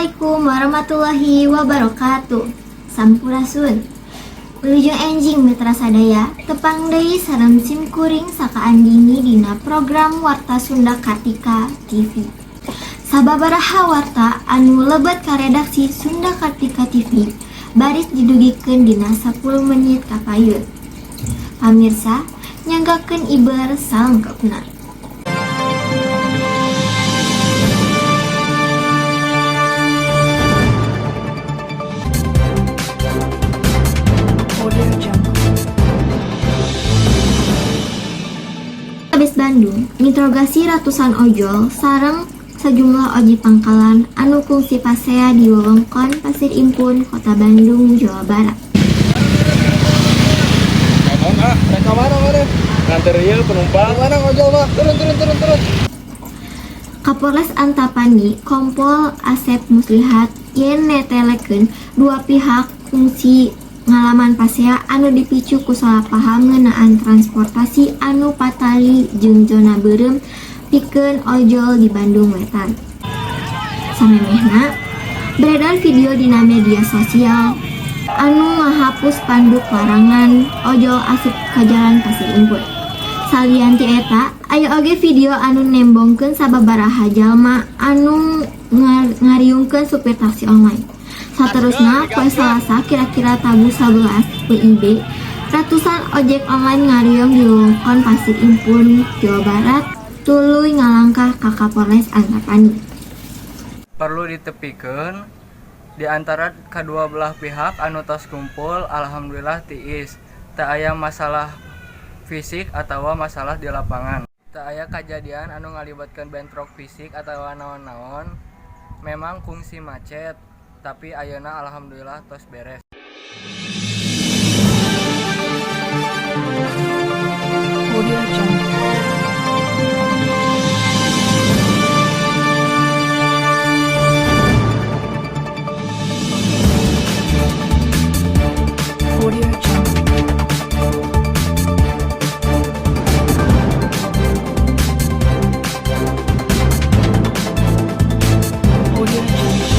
Assalamualaikum warahmatullahi wabarakatuh. Sampurasun. Wilujeng enjing, mitra sadaya, tepang deui sareng sim kuring Saka Andini dina program Warta Sunda Kartika TV. Sababaraha warta anu lebet ka redaksi Sunda Kartika TV baris didugikeun dina 10 menit kapayun. Pamirsa, nyanggakeun iber salengkepna. Audio Jungle. Polrestabes Bandung nginterogasi ratusan ojol sareng sejumlah ojek pangkalan anu kungsi pasea di wewengkon Pasir Impun, Kota Bandung, Jawa Barat. Naon, ah? Rek ka mana mana? Nganter ieu penumpang. Mana ngojol mah? Turun, turun, turun, turun. Kapolres Antapani Kompol Asep Muslihat yen netelekeun dua pihak kungsi ngalaman pasea anu dipicu ku salah paham ngeunaan transportasi anu patali jeung zona beureum pikeun ojol di Bandung Wetan. Samemehna beredar video dina media sosial anu ngahapus spanduk larangan ojol asup ka jalan Pasir Impun. Salian ti eta, aya oge video anu nembongkeun sababaraha jalma anu ngariungkeun supir taksi online. Saterusna, poe Salasa kira-kira tabuh 11 WIB, ratusan ojek online ngariung di wewengkon Pasir Impun, Jawa Barat, tuluy ngalangkah ka Kapolres Antapani. Perlu ditepikeun di antara kedua belah pihak anu tos kumpul, alhamdulillah tiis, teu aya masalah fisik atau masalah di lapangan, teu aya kejadian anu ngalibatkan bentrok fisik atau naon-naon. Memang kungsi macet, tapi ayeuna alhamdulillah tos beres. Audio Jungle. Audio Jungle. Audio Jungle.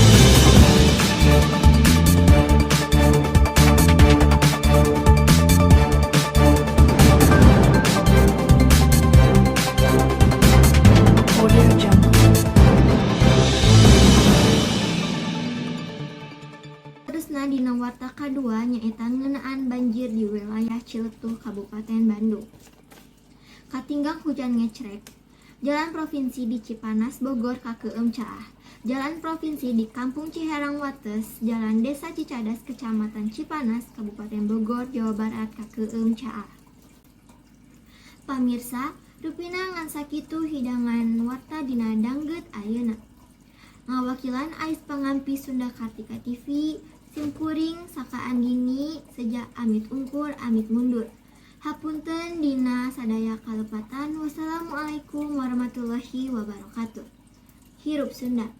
Audio Jungle. Terusna dina warta kadua nyaeta ngeunaan banjir di wilayah Ciletuh, Kabupaten Bandung. Katinggang hujan ngecrek, jalan provinsi di Cipanas, Bogor kakeueum caah. Jalan provinsi di Kampung Ciherang Wates, Jalan Desa Cicadas, Kecamatan Cipanas, Kabupaten Bogor, Jawa Barat kakeueum caah. Pamirsa, rupina ngan sakitu hidangan warta dina danget ayeuna. Ngawakilan Ais Pangampi Sunda Kartika TV, simkuring Saka Andini seja amit ungkur amit mundur. Hapunten dina sadaya kalepatan. Wassalamualaikum warahmatullahi wabarakatuh. Hirup Sunda.